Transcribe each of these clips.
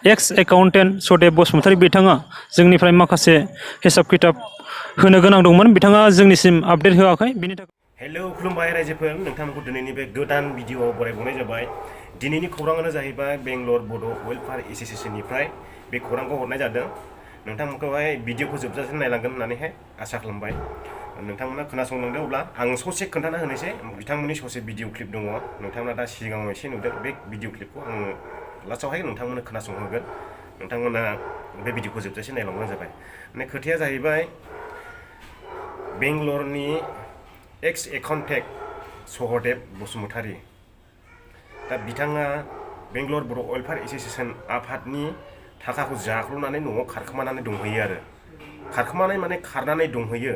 एक्स accountant सदेब Basumatary बिथाङा जोंनिफ्राय माखासे हिसाब किताब होनो गोनां दंमोन बिथाङा जोंनिसिम आपडेट होआखै बिनि थाखाय हेलौ खुलुमबाय रायजोफोर नोंथांमोनखौ दिनैनि बे गोदान भिडिअआव बरायबावनाय जाबाय दिनैनि खौराङानो जाहैबाय बेंगलर बड' वेलफेयार एस'सिएशननिफ्राय बे खौरांखौ हरनाय जादों नोंथांमोनखौहाय भिडिअखौ जोबजासिम नायलांगोन होननानैहाय आसा खालामबाय नोंथांमोना खोनासंलांदो अब्ला आं ससे खोन्थाना होनोसै बिथांमोननि ससे भिडिअ क्लिप दङ नोंथांमोना दा सिगाङाव एसे नुदों बे भिडिअ क्लिपखौ आङो लास्टआवहाय नोंथांमोननो खोनासंहोगोन नोंथांमोना बे भिडिअखौ जोबजासिम नायलांबानो जाबाय माने खोथाया जाहैबाय बेंगलरनि एक्स एकाउन्टेन्ट सहदेब बसुमतारी दा बिथाङा बेंगलर बड' वेलफेयार एस'सिएशन आफादनि थाखाखौ जाख्ल'नानै न'आव खारखोमानानै दंहैयो आरो खारखोमानाय माने खारनानै दंहैयो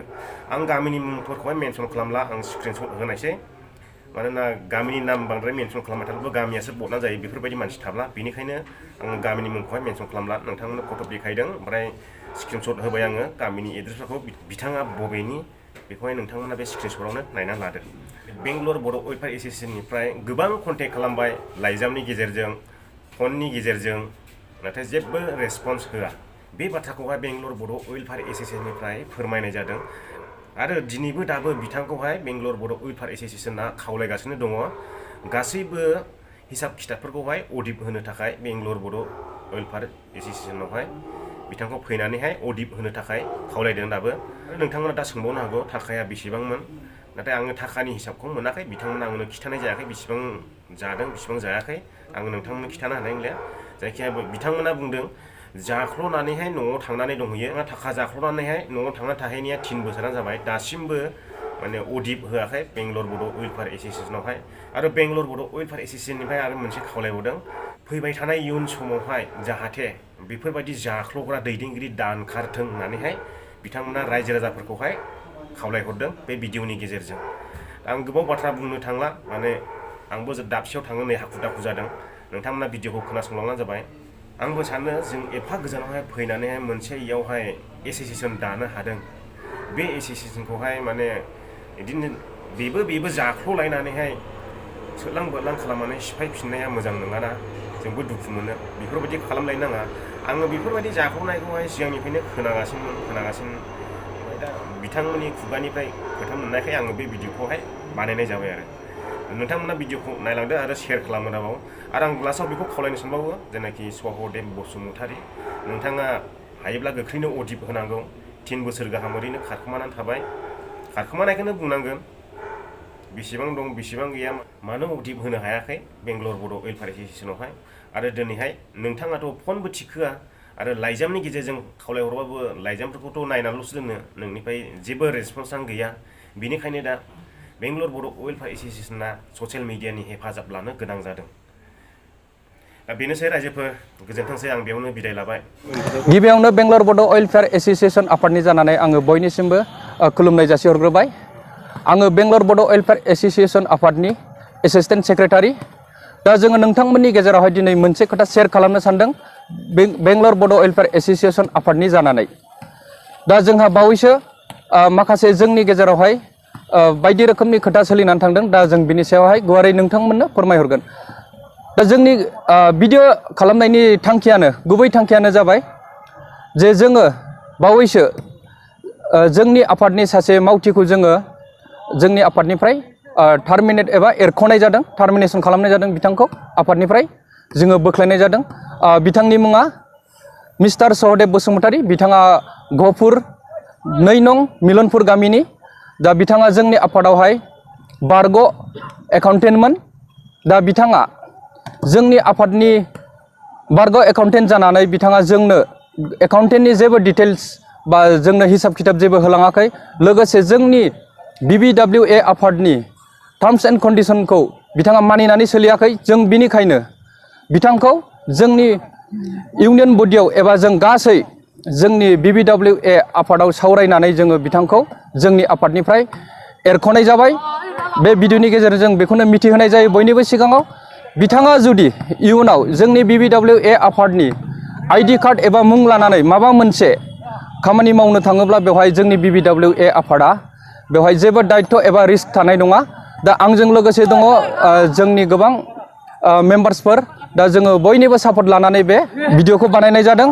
आं गामिनि मुंफोरखौहाय मेनसन खालामला आं स्क्रिनशट होनायसै मानोना गामिनि नाम बांद्राय मेनसन खालामबाय थाब्लाबो गामियासो बदना जायो बेफोरबायदि मानसि थाब्ला बेनिखायनो आं गामिनि मुंखौहाय मेनसन खालामला नोंथांमोननो फट' देखायदों ओमफ्राय स्क्रिनशट होबाय आङो गामिनि एड्रेसफोरखौ बिथाङा बबेनि बेखौहाय नोंथांमोना बे स्क्रिनशटआवनो नायना लादो बेंगलर बड' वेलफेयार एस'सिएशननिफ्राय गोबां कन्टेक्ट खालामबाय लाइजामनि गेजेरजों फननि गेजेरजों नाथाय जेबो रेसपन्स होआ बे बाथ्राखौहाय बेंगलर बड' वेलफेयार एस'सिएशननिफ्राय फोरमायनाय जादों आरो दिनैबो दाबो बिथांखौहाय बेंगलर बड' वेलफेयार एस'सिएशना खावलायगासिनो दङ गासैबो हिसाब खिथाबफोरखौहाय अडिट होनो थाखाय बेंगलर बड' वेलफेयार एस'सिएशनावहाय बिथांखौ फैनानैहाय अडिट होनो थाखाय खावलायदों दाबो नोंथांमोना दा सोंबावनो हागौ थाखाया बेसेबांमोन नाथाय आङो थाखानि हिसाबखौ मोनाखै बिथांमोना आंनो खिथानाय जायाखै बेसेबां जादों बेसेबां जायाखै आङो नोंथांमोननो खिथानो हानाय नंलिया जायखिजाया बिथांमोना बुंदों जाख्ल'नानैहाय न'आव थांनानै दंहैयो थाखा जाख्ल'नानैहाय न'आव थांना थाहैनाया 3 बोसोरानो जाबाय दासिमबो माने अडिट होआखै बेंगलर बड' वेलफेयार एस'सिएशनावहाय आरो बेंगलर बड' वेलफेयार एस'सिएशननिफ्राय आरो मोनसे खावलायबावदों फैबाय थानाय इयुन समावहाय जाहाथे बेफोरबायदि जाख्ल'ग्रा दैदेनगिरि दानखारथों होननानैहाय बिथांमोना रायजो राजाफोरखौहाय खावलायहरदों बे भिडिअनि गेजेरजों आं गोबाव बाथ्रा बुंनो थांला माने आंबो दाबसेयाव थांनो नै हाखु दाखु जादों नोंथांमोना भिडिअखौ खोनासंलांबानो जाबाय आंबो सानो जों एफा गोजानावहाय फैनानैहाय मोनसे इयावहाय एस'सिएशन दानो हादों बे एस'सिएशनखौहाय माने बिदिनो बेबो जाख्ल'लायनानैहाय सोरलां बोरलां खालामनानै सिफायफिननाया मोजां नङाना जोंबो दुखु मोनो बेफोरबायदि खालामलायनो नाङा आङो बेफोरबायदि जाख्ल'नायखौहाय सिगांनिफ्रायनो खोनागासिनो ओमफ्राय दा बिथांमोननि खुगानिफ्राय खोथा मोननायखाय आङो बे भिडिअखौहाय बानायनाय जाबाय आरो नोंथांमोना भिडिअखौ नायलांदो आरो शेयार खालामनो दाबाव आरो आं लास्टआव बेखौ खावलायनो सानबावो जेनाखि सहदेब बसुमतारी नोंथाङा हायोब्ला गोख्रैनो अडिट होनांगौ 3 बोसोर गाहाम ओरैनो खारखोमानानै थाबाय खारखोमानायखौनो बुंनांगोन बेसेबां दं बेसेबां गैया मानो अडिट होनो हायाखै बेंगलर बड' वेलफेयार एस'सिएशनावहाय आरो दिनैहाय नोंथाङाथ' फनबो थिखोआ आरो लाइजामनि गेजेरजों खावलायहरबाबो लाइजामफोरखौथ' नायनानैल'सो दोनो नोंनिफ्राय जेबो रेसपन्सआनो गैया बेनिखायनो दा बेंगलर बड' वेलफेयार एस'सिएशना ससियेल मिडियानि हेफाजाब लानो गोनां जादों दा बेनोसै रायजोफोर गोजोनथोंसै आं बेयावनो बिदाय लाबाय गिबियावनो बेंगलर बड' वेलफेयार एस'सिएशन आफादनि जानानै आङो बयनिसिमबो खुलुमनाय जासिहरग्रोबाय आङो बेंगलर बड' वेलफेयार एस'सिएशन आफादनि एसिस्टेन्ट सेक्रेटारि दा जोङो नोंथांमोननि गेजेरावहाय दिनै मोनसे खोथा शेयार खालामनो सानदों बेंगलर बड' वेलफेयार एस'सिएशन आफादनि जानानै दा जोंहा बावैसो माखासे जोंनि गेजेरावहाय बायदि रोखोमनि खोथा सोलिनानै थांदों दा जों बिनि सायावहाय गुवारै नोंथांमोननो फोरमायहरगोन दा जोंनि भिडिअ खालामनायनि गुबै थांखियानो जाबाय जे जोङो बावैसो जोंनि आफादनि सासे मावथिखौ जोङो जोंनि आफादनिफ्राय टार्मिनेट एबा एरख'नाय जादों टार्मिनेसन खालामनाय जादों बिथांखौ आफादनिफ्राय जोङो बोख्लायनाय जादों बिथांनि मुङा मिस्टार सहदेब बसुमतारी बिथाङा गहपुर 2 नं मिलनपुर गामिनि दा बिथाङा जोंनि आफादावहाय बारग' एकाउन्टेन्टमोन दा बिथाङा जोंनि आफादनि बारग' एकाउन्टेन्ट जानानै बिथाङा जोंनो एकाउन्टेन्टनि जेबो डिटेल्स बा जोंनो हिसाब खिताब जेबो होलाङाखै लोगोसे जोंनि BBWA आफादनि टार्म्स एन्ड कन्डिशनखौ बिथाङा मानिनानै सोलियाखै जों बिनिखायनो बिथांखौ जोंनि इउनियन बडियाव एबा जों गासै जोंनि BBWA आफादाव सावरायनानै जोङो बिथांखौ जोंनि आफादनिफ्राय एरख'नाय जाबाय बे भिडिअनि गेजेरजों बेखौनो मिथिहोनाय जायो बयनिबो सिगाङाव बिथाङा जुदि इयुनाव जोंनि BBWA आफादनि ID कार्ड एबा मुं लानानै माबा मोनसे खामानि मावनो थाङोब्ला बेवहाय जोंनि BBWA आफादा बेवहाय जेबो दायित्व एबा रिस्क थानाय नङा दा आंजों लोगोसे दङ जोंनि गोबां मेम्बार्सफोर दा जोङो बयनिबो सापर्ट लानानै बे भिडिअखौ बानायनाय जादों।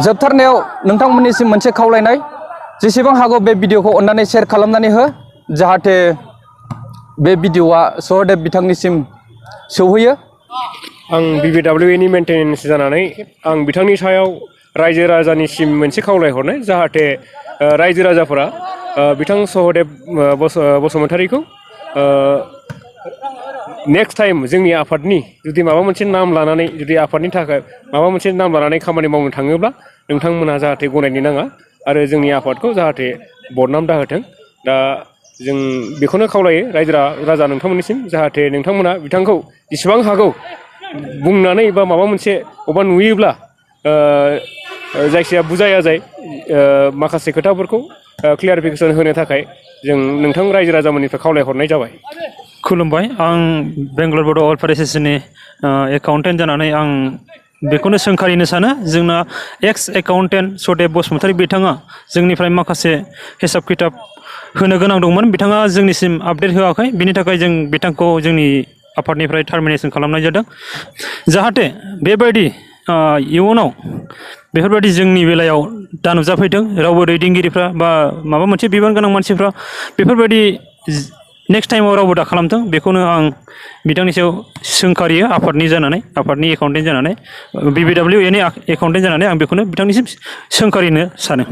जोबथारनायाव नोंथांमोननिसिम मोनसे खावलायनाय, जेसेबां हागौ बे भिडिअखौ अननानै शेयार खालामनानै हो, जाहाथे बे भिडिअआ सहदेब बिथांनिसिम सौहैयो। आं BBWA नि मेन्टेनेन्स जानानै आं बिथांनि सायाव रायजो राजानिसिम मोनसे खावलायहरनाय, जाहाथे रायजो राजाफोरा बिथां सहदेब बसुमतारीखौ नेक्स्ट टाइम जोंनि आफादनि जुदि माबा मोनसे नाम लानानै जुदि आफादनि थाखाय माबा मोनसे नाम लानानै खामानि मावनो थाङोब्ला नोंथांमोना जाहाथे गनायनो नाङा आरो जोंनि आफादखौ जाहाथे बदनाम दाहोथों। दा जों बेखौनो खावलायो रायजो राजा नोंथांमोननिसिम, जाहाथे नोंथांमोना बिथांखौ जेसेबां हागौ बुंनानै बा माबा मोनसे अबा नुयोब्ला जायखिया बुजाय आजाय माखासे खोथाफोरखौ क्लियारिफिकेसन होनो थाखाय जों नोंथां रायजो राजामोननिफ्राय खावलायहरनाय जाबाय। खुलुमबाय। आं बेंगलर बड' वेलफेयार एस'सियेसननि एकाउन्टेन्ट जानानै आं बेखौनो सोंखारिनो सानो, जोंना एक्स एकाउन्टेन्ट सदेब बसुमतारी बिथाङा जोंनिफ्राय माखासे हिसाब खिथाब होनो गोनां दंमोन, बिथाङा जोंनिसिम आपडेट होआखै। बिनि थाखाय जों बिथांखौ जोंनि आफादनिफ्राय टार्मिनेसन खालामनाय जादों। जाहाथे बेबायदि इयुनाव बेफोरबायदि जोंनि बेलायाव दा नुजाफैथों, रावबो दैदेनगिरिफ्रा बा माबा मोनसे बिबान गोनां मानसिफ्रा बेफोरबायदि नेक्स्ट टाइमाव रावबो दा खालामथों, बेखौनो आं बिथांनि सायाव सोंखारियो आफादनि जानानै, आफादनि एकाउन्टेन्ट जानानै, BBWA नि एकाउन्टेन्ट जानानै आं बेखौनो बिथांनिसिम सोंखारिनो सानो।